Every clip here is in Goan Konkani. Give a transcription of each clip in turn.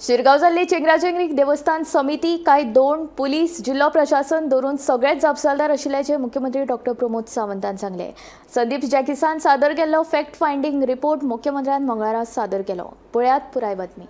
शिरगांव जाल्ली चेंगराचेंगरी देवस्थान समिती काय दोन पुलीस जिल्लो प्रशासन धरून सगळेच जापसालदार आशिल्ल्याचें मुख्यमंत्री डॉक्टर प्रमोद सावंतान सांगलें. संदीप जॅकिसान सादर केल्लो फॅक्ट फायंडींग रिपोर्ट मुख्यमंत्र्यान मंगळारा सादर केलो. पळयात पुराय बातमी.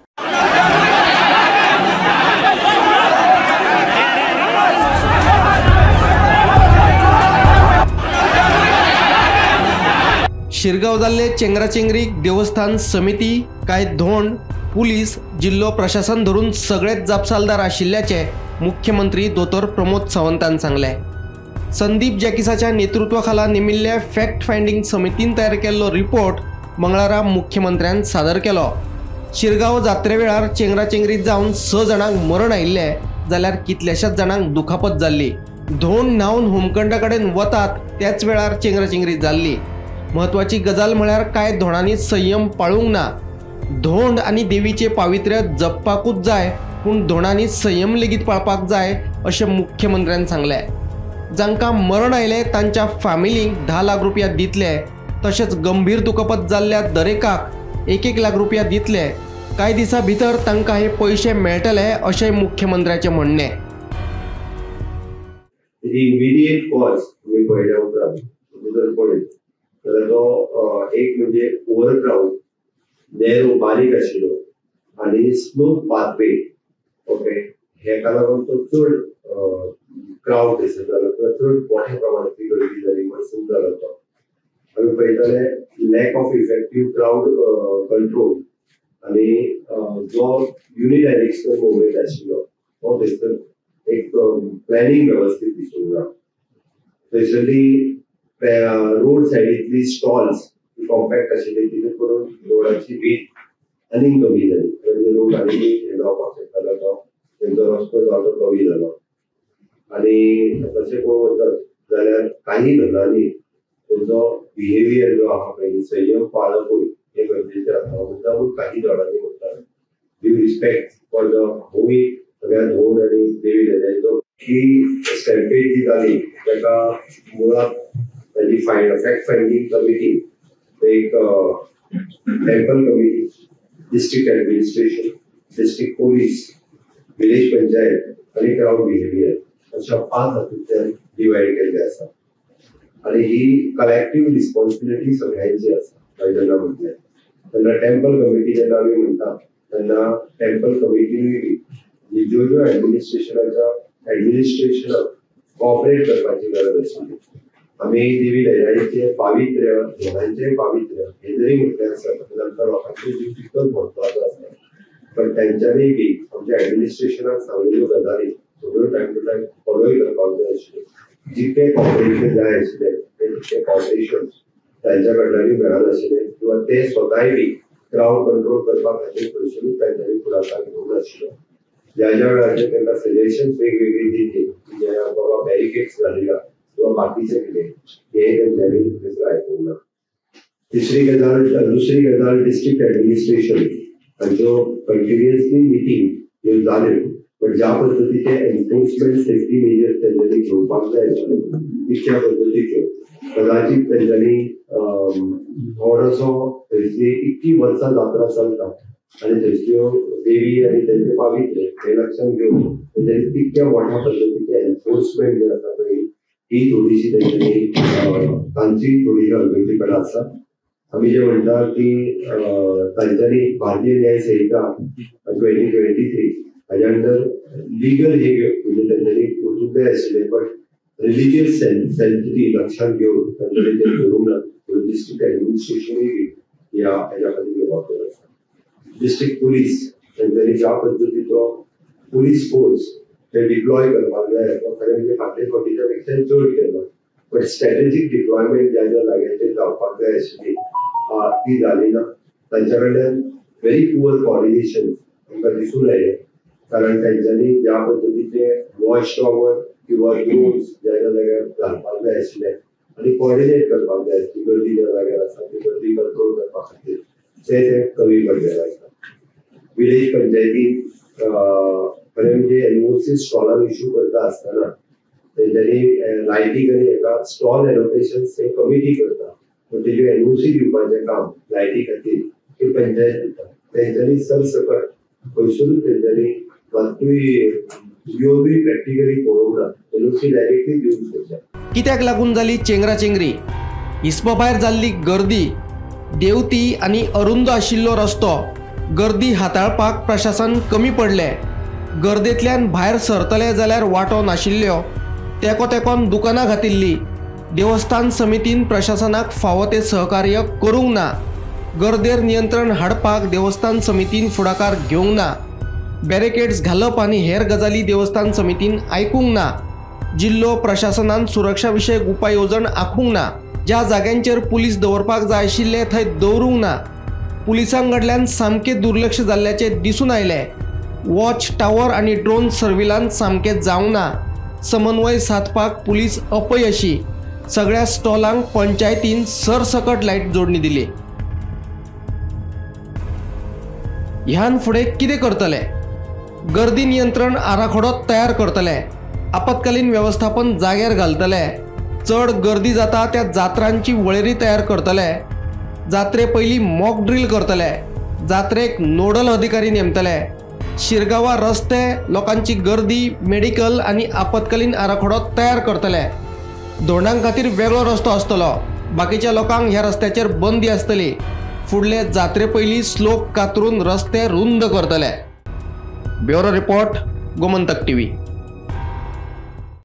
शिरगांव जाल्ले चेंगराचेंगरी देवस्थान समिती काय धोंड पुलीस जिल्लो प्रशासन धरून सगळेच जापसालदार आशिल्ल्याचे मुख्यमंत्री दोतोर प्रमोद सावंतान सांगलें. संदीप जॅकिसाच्या नेतृत्वाखाला नेमिल्ल्या फॅक्ट फायंडींग समितीन तयार केल्लो रिपोर्ट मंगळारा मुख्यमंत्र्यान सादर केलो. शिरगांव जात्रे वेळार चेंगराचेंगरीत जावन 6 जाणांक मरण आयिल्लें जाल्यार कितल्याशाच जाणांक दुखापत जाल्ली. धोंड न्हावन होमखंडा कडेन वतात त्याच वेळार चेंगराचेंगरी जाल्ली. म्हत्वाची गजाल म्हळ्यार कांय धोंडांनी संयम पाळूंक ना. धोंड आनी देवीचे पावित्र्य जपपाकूच जाय, पूण धोंडांनी संयम लेगीत पाळपाक जाय अशें मुख्यमंत्र्यान सांगलें. जांकां मरण आयलें तांच्या फॅमिलींक 10 लाख रुपया दितले, तशेंच गंभीर दुखापत जाल्ल्या दरेकाक 1-1 लाख रुपया दितले. कांय दिसां भितर तांकां हे पयशे मेळटले अशें मुख्यमंत्र्याचें म्हणणें. इमिडिएट कॉज तुमी पळयल्या उपरांत जर पळयत जाल्यार तो एक म्हणजे ओव्हर क्रावड, नॅरो बारीक आशिल्लो आनी स्लो पाथवे. ओके, हेका लागून तो चड क्रावड थंयसर जालो किंवा चड मोठ्या प्रमाणांतली गर्दी जाली, वर्सन जालो तो. आमी पळयताले lack of effective crowd control आनी जो युनिडायरेक्शनल मुवमेंट आशिल्लो तो थंयसर एक प्लॅनिंग वेवस्थीत दिसूंक ना. थंयसरली रोड सायडींतली स्टॉल्स कॉम्पॅक्ट आशिल्ली तितून करून रोडाची वीट आनीक कमी जाली, म्हणजे लोक आनी हें जावपाक शकतालो, तो तेंचो रस्तो जो तो कमी जालो. आनी तशें पळोवंक वचत जाल्यार काही धंदांनी तेंचो बिहेवियर जो आहा पळय, संयम पाळपूय हें गरजेचें आसा. मुद्दामून काही जाणांनी म्हणटा ड्यू रिस्पेक्ट फॉर the होवी सगळ्या धोंड आनी देवी देवांचो ही स्टॅम्पेड जी जाली ताका मुळांत ताजी फॅक्ट फायंडींग कमिटी, एक temple committee, district administration, district police, village panchayat आनी क्रावड बिहेवियर अशा 5 हातूंतल्यान डिवायड केल्ले आसा. आनी ही कलेक्टीव रिस्पॉन्सिबिलिटी सगळ्यांची आसा. हांवें जेन्ना म्हटलें तेन्ना टेम्पल कमिटी जेन्ना आमी म्हणटा तेन्ना टेम्पल कमिटीनूय बी ज्यो ज्यो एडमिनिस्ट्रेशनाच्या एडमिनिस्ट्रेशनाक कॉपरेट करपाची गरज आशिल्ली. आमी देवी दैराचें पावित्र्य, धोंडांचें पावित्र्य हे जरी म्हटलें आसत जाल्यार आमकां लोकांचो जीव तितलोच म्हत्वाचो आसा, पण तेंच्यांनी बी आमच्या एडमिनिस्ट्रेशनाक सांगलेल्यो गजाली सगळ्यो टायम टू टायम फॉलोय करपाक जाय आशिल्ल्यो. जितकें कॉपरेशन जाय आशिल्लें तें तितकें कॉपरेशन तांच्या कडल्यानूय मेळनाशिल्लें किंवा ते स्वताय बी क्रावड कंट्रोल करपा खातीर खंयसरूच तांच्यांनी फुडाकार घेवंक नाशिल्लो. ज्या ज्या वेळाचेर तांकां सजेशन्स वेगवेगळी दिली की ज्या बाबा बॅरिकेड्स घालया किंवा बाकीचें कितें, हें तेंच्यांनी थंयसर आयकूंक ना. तिसरी गजाल, दुसरी गजाल, डिस्ट्रिक्ट एडमिनिस्ट्रेशन हांच्यो कंटिन्युअसली मिटींग ह्यो जाल्यो, पण ज्या पद्दतीचे एनफोर्समेंट सेफ्टी मेजर्स तेंच्यांनी घेवपाक जाय आशिल्ले तितक्या पद्दतीच्यो कदाचीत तेंच्यांनी थोडोसो थंयसली इतकी वर्सां जात्रा चलता आनी थंयसल्यो देवी आनी तेंचें पावित्र्य हें लक्षांत घेवन तेंच्यांनी तितक्या मोठ्या पद्दतीचें एनफोर्समेंट जें आसा पळय ही थोडीशी तेंच्यांनी तांची थोडीशी हलगर्जीपणा आसा. आमी जे म्हणटा की तांच्यांनी भारतीय न्याय संहिता 2023 हाज्या अंडर लिगल हे म्हणजे तेंच्यांनी वचूंक जाय आशिल्लें, बट रिलिजियस सेन्सिटी लक्षांत घेवन तांच्यांनी तें करूंक ना. डिस्ट्रिक्ट एडमिनिस्ट्रेशनूय ह्या हेज्या खातीर जबाबदार आसा. डिस्ट्रिक्ट पुलीस तेंच्यांनी ज्या पद्दतीचो पुलीस फोर्स ते डिप्लॉय करपाक जाय तो खरें म्हणजे फाटले फावटीच्या पेक्षा चड केलो, बट स्ट्रॅटेजीक डिप्लॉयमेंट ज्या ज्या जाग्यांचेर जावपाक जाय आशिल्ली ती जाली ना. तांच्या कडल्यान व्हेरी पुअर कॉर्डिनेशन आमकां दिसून आयलें, कारण तेंच्यांनी ज्या पद्दतीचे वॉच टॉवर किंवा ड्रोन्स ज्या ज्या जाग्यार घालपाक जाय आशिल्ले आनी कॉर्डिनेट करपाक जाय आसली गर्दी ज्या जाग्यार आसा ती गर्दी कंट्रोल करपा खातीर ते ते कमी पडलेले आसा. विलेज पंचायतीन खरें म्हणजे एनओसी स्टॉलान इश्यू करता आसतना तेंच्यांनी लायटी आनी हेका स्टॉल एलोकेशन हे कमिटी करता, पूण तेज्यो एनओसी दिवपाचें काम लायटी खातीर ही पंचायत दिता. तेंच्यांनी सरसकट खंयसरूच तेंच्यांनी मात्तूय येवनूय प्रॅक्टिकली पळोवंक ना, एनओसी डायरेक्टली दिवंक सोदता. कित्याक लागून जाली चेंगराचेंगरी? हिसपा भायर जाल्ली गर्दी, देवती आनी अरुंद आशिल्लो रस्तो, गर्दी हाताळपाक प्रशासन कमी पडलें. गर्देंतल्यान भायर सरतले जाल्यार वाटो नाशिल्ल्यो, तेको तेकोन दुकानां घातिल्ली. देवस्थान समितीन प्रशासनाक फावो तें सहकार्य करूंक ना. गर्देर नियंत्रण हाडपाक देवस्थान समितीन फुडाकार घेवंक ना. बॅरिकेड्स घालप आनी हेर गजाली देवस्थान समितीन आयकूंक ना. जिल्लो प्रशासनान सुरक्षा विशयक उपाय येवजण आंखूंक ना. ज्या जाग्यांचेर पुलीस दवरपाक जाय आशिल्ले थंय दवरूंक ना. पुलिसां कडल्यान सामकें दुर्लक्ष जाल्ल्याचें दिसून आयलें. वॉच टावर आनी ड्रोन सर्विलान्स सामकें जावंक ना. समन्वय सादपाक पुलीस अपयशी. सगळ्या स्टॉलांक पंचायतीन सरसकट लायट जोडणी दिली. ह्यान फुडें कितें करतले? गर्दी नियंत्रण आराखडो तयार करतले, आपत्कालीन वेवस्थापन जाग्यार घालतले, चड गर्दी जाता त्या जात्रांची वळेरी तयार करतले, जात्रे पयलीं मॉक ड्रील करतले, जात्रेक नोडल अधिकारी नेमतले, शिरगांवा रस्ते, लोकांची गर्दी, मेडिकल आनी आपत्कालीन आराखडो तयार करतले. धोंडां खातीर वेगळो रस्तो आसतलो, बाकीच्या लोकांक ह्या रस्त्याचेर बंदी आसतली. फुडले जात्रे पयलीं स्लोप कातरून रस्ते रुंद करतले. Bureau report, Gomantak TV.